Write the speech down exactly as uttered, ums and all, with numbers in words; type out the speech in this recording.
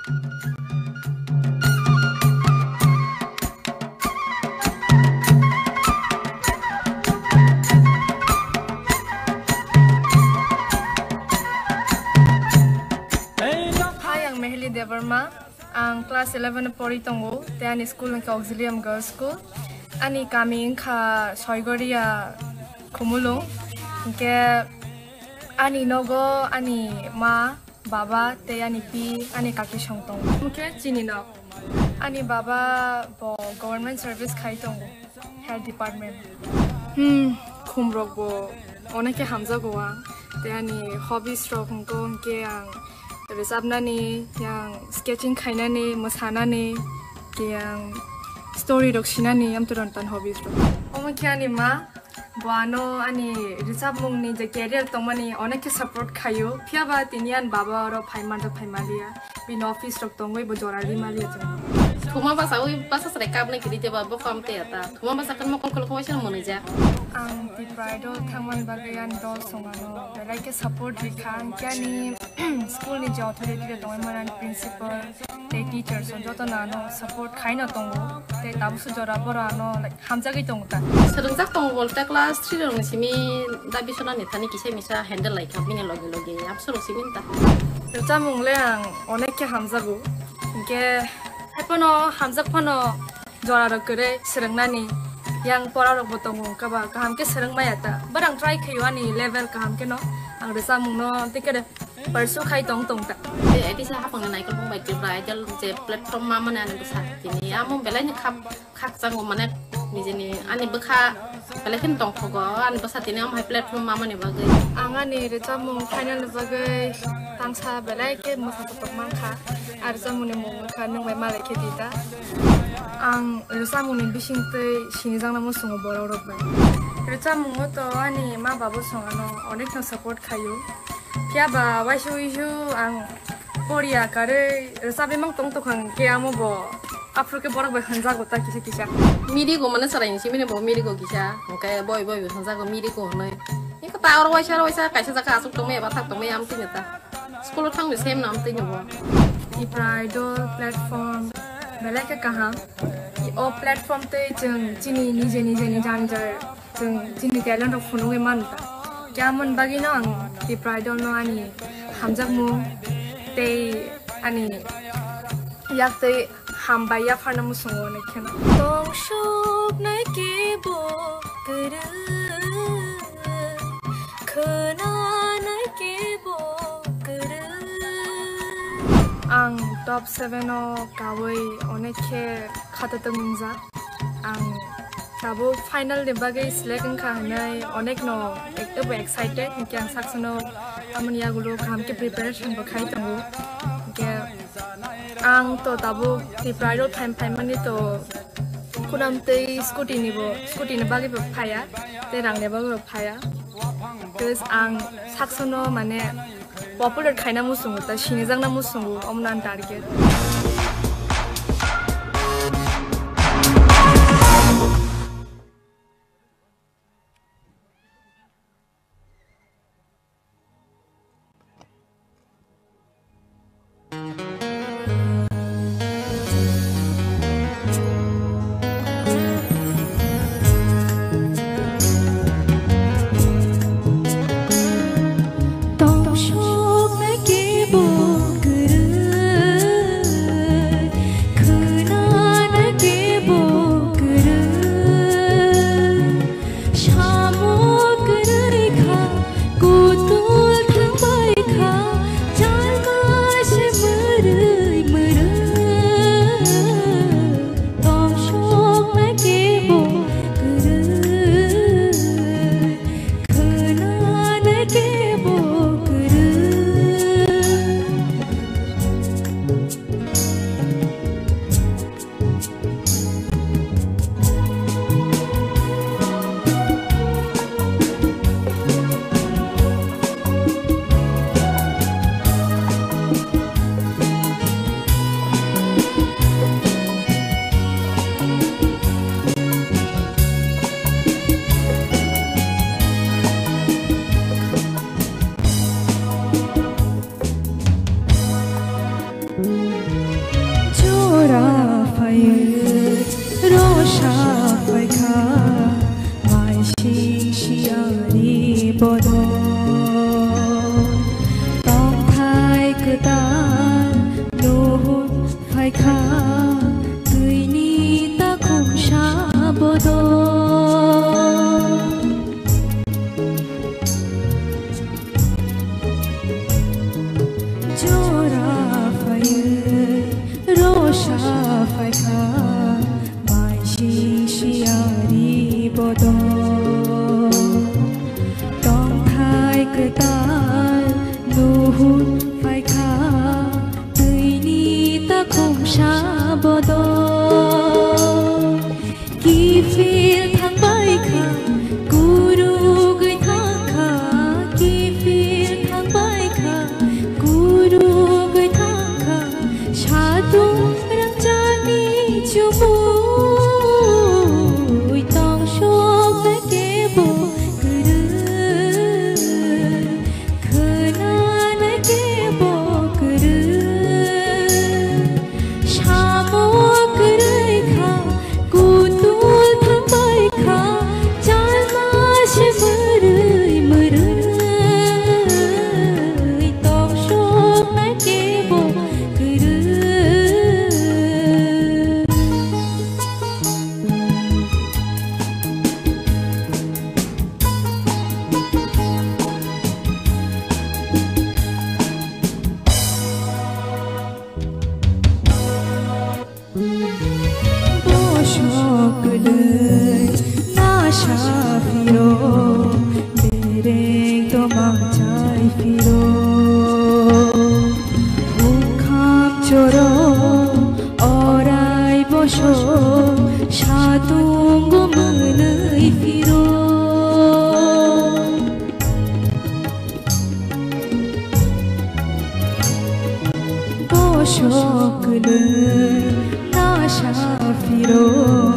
Hi, ang Meheli Debbarma. Ang class eleven o pori tongo, tei ani school hwnkhe Auxilium Girls School. Ani kami wngkha Soigoria Khumulwng. Hwnkhe ani nogo ani ma, baba tei ani pi, ani kaki song tongo. Hwnkhe chini nok. Ani baba bo government service khai tongo, health department. Hmm, khumrok bo onek khe hamjago ang. Tei ani hobbies rok hwnkhe, hwnkhe ang rwchapnani, yang sketching khainani, mwsanani, yang story rok sinani, amtwrwng tan hobbies rok. Omo khe ani ma, bo ano ani rwchapmungni je career tongmani onek khe support khaio, phiya ba tini ani baba oro phai manjak phai maliya, bini office rok tongwi bo jora ri maliya chwng. Thuma basa ui basa chwrai kapnai kiri jeba bo kam te ata. Thuma basa kan mokol kol khawaisa mwnwi ja. Ang Tipra Idol thangmani bagwi ani dol song ano belai khe support rikha, hwnkhe ani school ni je authority rok tongwi mani, principal tei teachers rok jotono ano support khaino tongo. Tei tabukso jora borok ano, like, hamjagwi tongo ta. Swrwngjak tongo bolte class three rokni simi dabi sonani thani kisa misa handle lai kha bini loge loge, absorok simi ta. Rwchapmung le ang onek khe hamjago, hwnkhe haiphano hamjak phano jora rok kwrwi swrwngnani yang pora rok bo tongo, wngkha ba kaham khe swrwng maya ta. Barang try khaio ani level kaham khe no, ang rwchapmung no tei khe pursue khai tong tong ta. Tei A D C hapang ni naikolbung bai Tipra Idol je platform ma mani ani bwsa tini amo belai ni khap khakchangma mane nijini ani bwkha belai kheno tongthogo ani bwsa tini amo hai platform ma mani bagwi. Ang ani rwchapmung final ni bagwi tangsa belai khe mwsa tongthok mankha. Ar rwchapmungni mung wngkha Nwng Bai Malai Khe Di Ta. Ang rwchapmungni bisingtwi sinijakna muchungo borok rok bai. Rwchapmungo to ani ma babo song ano onekno support khaio. Phiya ba waisa uisu ang poriya karwi rwchapwi mang tong tongkha hwnkhe amo bo aphuru khe borok bai hwnjago ta kisa kisa. Miri go mane chwraini simi bo miri go kisa hwnkhe boi boi hwnjago miri go hwnwi. Eko ta oro waisa oro waisa kaisa jaga aswk tongmaya bathak tongmaya amtwino ta. School o thangwi sem no amtwino bo. Tipra Idol platform belai khe kaham. O platform tei chwng chini nije nije ni jani jai chwng chini talent rok phunugwi mano ta. Khe amoni bagwi no ang Tipra Idol no ani hamjakmung tei ani yak tei hambai yapharna muchungo onek kheno. Tongsuknai kebo kwrwi, khwnanai kebo kwrwi. Ang top seven o kawi onek khe khatatwng wngjak. Ang tabuk final ni bagwi select wngkha hwnwi onek no ek-, ebo excited, hwnkhe ang saksa no amoni yagulo kaham khe preparation bo khai tongo. Hwnkhe ang to tabuk Tipra Idol phaim phaimani to kunam tei scooty ni bo, scooty ni bagwi bo phaya, tei rang ni bagwi bo phaya. Plus ang saksa no mane popular khaina muchungo, ta sinijakna muchungo, omo no ang target. Samung kwrwi kha, kutul thangbai kha, chalma se mwrwi mwrwi. Tongsokna kebo kwrwi, khwnana kebo kwrwi. Chai phiro, hukham choro, orai boso, satung mwnwi phiro. Bosok le nasa phiro.